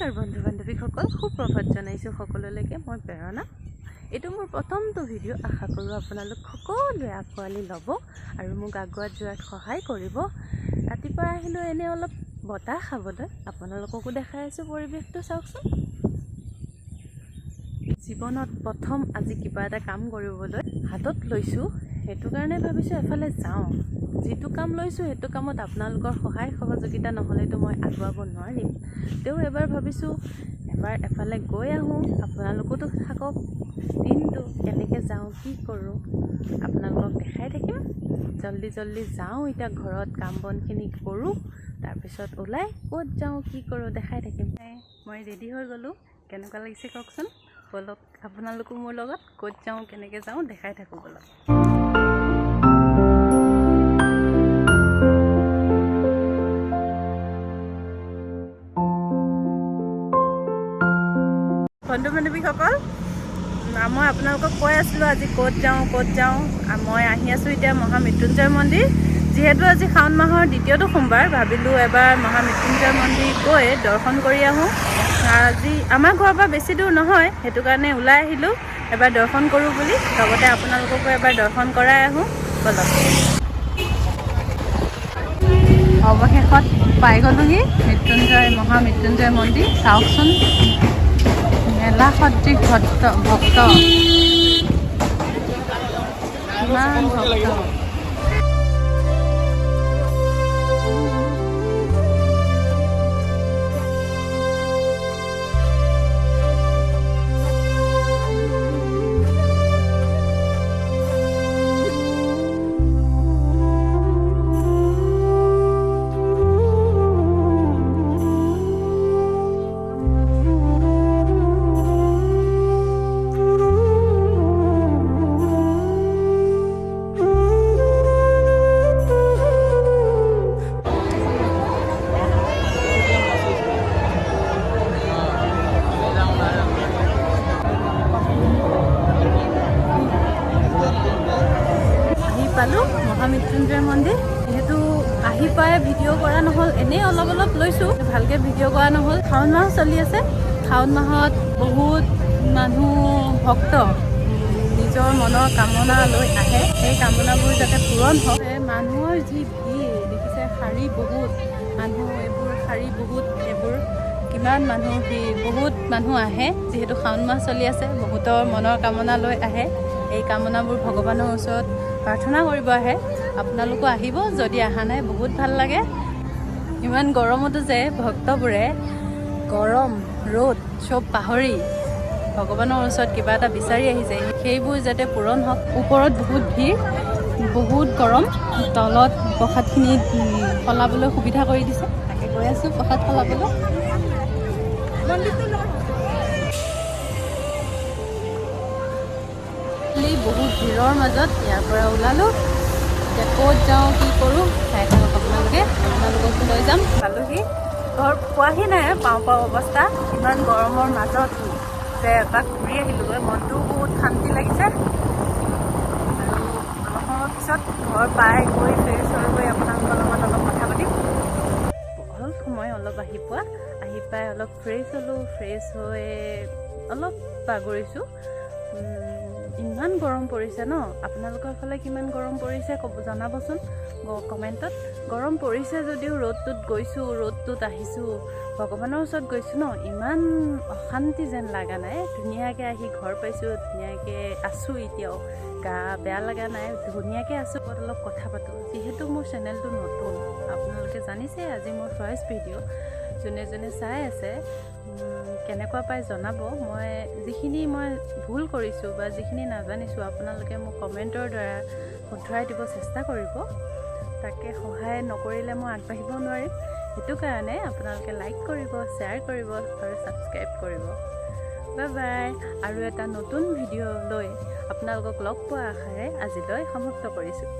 নমস্কাৰ বন্ধু বান্ধৱীসকল, সুপ্ৰভাত জনাইছোঁ সকলোলৈকে। মই প্ৰেৰণা। এইটো মোৰ প্ৰথমটো ভিডিঅ'। আশা কৰোঁ আপোনালোক সকলোৱে আঁকোৱালি ল'ব আৰু মোক আগুৱাই যোৱাত সহায় কৰিব। ৰাতিপুৱা আহিলোঁ এনেই অলপ বতাহ খাবলৈ, আপোনালোককো দেখাই আছোঁ পৰিৱেশটো। চাওকচোন, জীৱনত প্ৰথম আজি কিবা এটা কাম কৰিবলৈ হাতত লৈছোঁ, সেইটো কাৰণে ভাবিছোঁ এফালে যাওঁ। যিটো কাম লৈছোঁ সেইটো কামত আপোনালোকৰ সহায় সহযোগিতা নহ'লেতো মই আগুৱাব নোৱাৰিম। তেওঁ এবাৰ ভাবিছোঁ এবাৰ এফালে গৈ আহোঁ, আপোনালোকতো থাকক। দিনটো কেনেকৈ যাওঁ কি কৰোঁ আপোনালোকক দেখাই থাকিম। জল্দি জল্দি যাওঁ, এতিয়া ঘৰত কাম বনখিনি কৰোঁ, তাৰপিছত ওলাই ক'ত যাওঁ কি কৰোঁ দেখাই থাকিম। মই ৰেডি হৈ গ'লোঁ, কেনেকুৱা লাগিছে কওকচোন। ব'লক আপোনালোকো মোৰ লগত ক'ত যাওঁ কেনেকৈ যাওঁ দেখাই থাকোঁ ব'লক। বন্ধু বান্ধৱীসকল, মই আপোনালোকক কৈ আছিলোঁ আজি ক'ত যাওঁ ক'ত যাওঁ। মই আহি আছোঁ এতিয়া মহামৃত্যুঞ্জয় মন্দিৰ। যিহেতু আজি শাওণ মাহৰ দ্বিতীয়টো সোমবাৰ, ভাবিলোঁ এবাৰ মহামৃত্যুঞ্জয় মন্দিৰ গৈ দৰ্শন কৰি আহোঁ। আজি আমাৰ ঘৰৰ পৰা বেছি দূৰ নহয়, সেইটো কাৰণে ওলাই আহিলোঁ এবাৰ দৰ্শন কৰোঁ বুলি, লগতে আপোনালোককো এবাৰ দৰ্শন কৰাই আহোঁ ব'লক। অৱশেষত পাই গ'লোহি মৃত্যুঞ্জয় মহামৃত্যুঞ্জয় মন্দিৰ। চাওকচোন, মেলা সদৃশ ভক্ত, ইমান ভক্ত। আহি পালোঁ মহামৃত্যুঞ্জয় মন্দিৰ। যিহেতু আহি পাই ভিডিঅ' কৰা নহ'ল, এনেই অলপ অলপ লৈছোঁ, ভালকৈ ভিডিঅ' কৰা নহ'ল। শাওণ মাহ চলি আছে, শাওণ মাহত বহুত মানুহ ভক্ত নিজৰ মনৰ কামনা লৈ আহে, সেই কামনাবোৰ যাতে পূৰণ হওক। মানুহৰ যি ভিৰ দেখিছে, শাৰী বহুত মানুহ, এইবোৰ শাৰী বহুত, এইবোৰ কিমান মানুহ ভিৰ, বহুত মানুহ আহে। যিহেতু শাওণ মাহ চলি আছে, বহুতৰ মনৰ কামনা লৈ আহে, এই কামনাবোৰ ভগৱানৰ ওচৰত প্ৰাৰ্থনা কৰিব আহে। আপোনালোকো আহিব যদি অহা নাই, বহুত ভাল লাগে। ইমান গৰমতো যে ভক্তবোৰে গৰম ৰ'দ চব পাহৰি ভগৱানৰ ওচৰত কিবা এটা বিচাৰি আহিছে, সেইবোৰ যাতে পূৰণ হওক। ওপৰত বহুত ভিৰ, বহুত গৰম, তলত প্ৰসাদখিনি সলাবলৈ সুবিধা কৰি দিছে, তাকে গৈ আছোঁ প্ৰসাদ সলাবলৈ। বহুত ভিৰৰ মাজত ইয়াৰ পৰা ওলালোঁ। এতিয়া ক'ত যাওঁ কি কৰোঁ চাই থাকক আপোনালোকে, আপোনালোককো লৈ যাম। পালোহি, ঘৰ পোৱাহি নাই, পাওঁ পাওঁ অৱস্থা। ইমান গৰমৰ মাজত যে এপাক ঘূৰি আহিলোগৈ, মনটোও বহুত শান্তি লাগিছে। আৰু অলপ সময়ৰ পিছত ঘৰ পাই গৈ ফ্ৰেছ হৈ গৈ আপোনালোকৰ লগত অলপ কথা পাতিম। হ'ল সময় অলপ আহি পোৱা, আহি পাই অলপ ফ্ৰেছ হ'লোঁ, ফ্ৰেছ হৈ অলপ বাগৰিছোঁ। ইমান গৰম পৰিছে ন, আপোনালোকৰ ফালে কিমান গৰম পৰিছে ক'ব জনাবচোন কমেণ্টত। গৰম পৰিছে যদিও ৰ'দটোত গৈছোঁ, ৰ'দটোত আহিছোঁ, ভগৱানৰ ওচৰত গৈছোঁ ন, ইমান অশান্তি যেন লগা নাই। ধুনীয়াকৈ আহি ঘৰ পাইছোঁ, ধুনীয়াকৈ আছোঁ, এতিয়াও গা বেয়া লগা নাই, ধুনীয়াকৈ আছোঁ। অলপ কথা পাতোঁ, যিহেতু মোৰ চেনেলটো নতুন, আপোনালোকে জানিছে আজি মোৰ ফাৰ্ষ্ট ভিডিঅ'। যোনে যোনে চাই আছে কেনেকুৱা পাই জনাব। মই যিখিনি মই ভুল কৰিছোঁ বা যিখিনি নাজানিছোঁ আপোনালোকে মোক কমেণ্টৰ দ্বাৰা শুধৰাই দিব চেষ্টা কৰিব। তাকে সহায় নকৰিলে মই আগবাঢ়িব নোৱাৰিম, সেইটো কাৰণে আপোনালোকে লাইক কৰিব, শ্বেয়াৰ কৰিব আৰু ছাবস্ক্ৰাইব কৰিব। বাই বাই, আৰু এটা নতুন ভিডিঅ' লৈ আপোনালোকক লগ পোৱাৰ আশাৰে আজিলৈ সমাপ্ত কৰিছোঁ।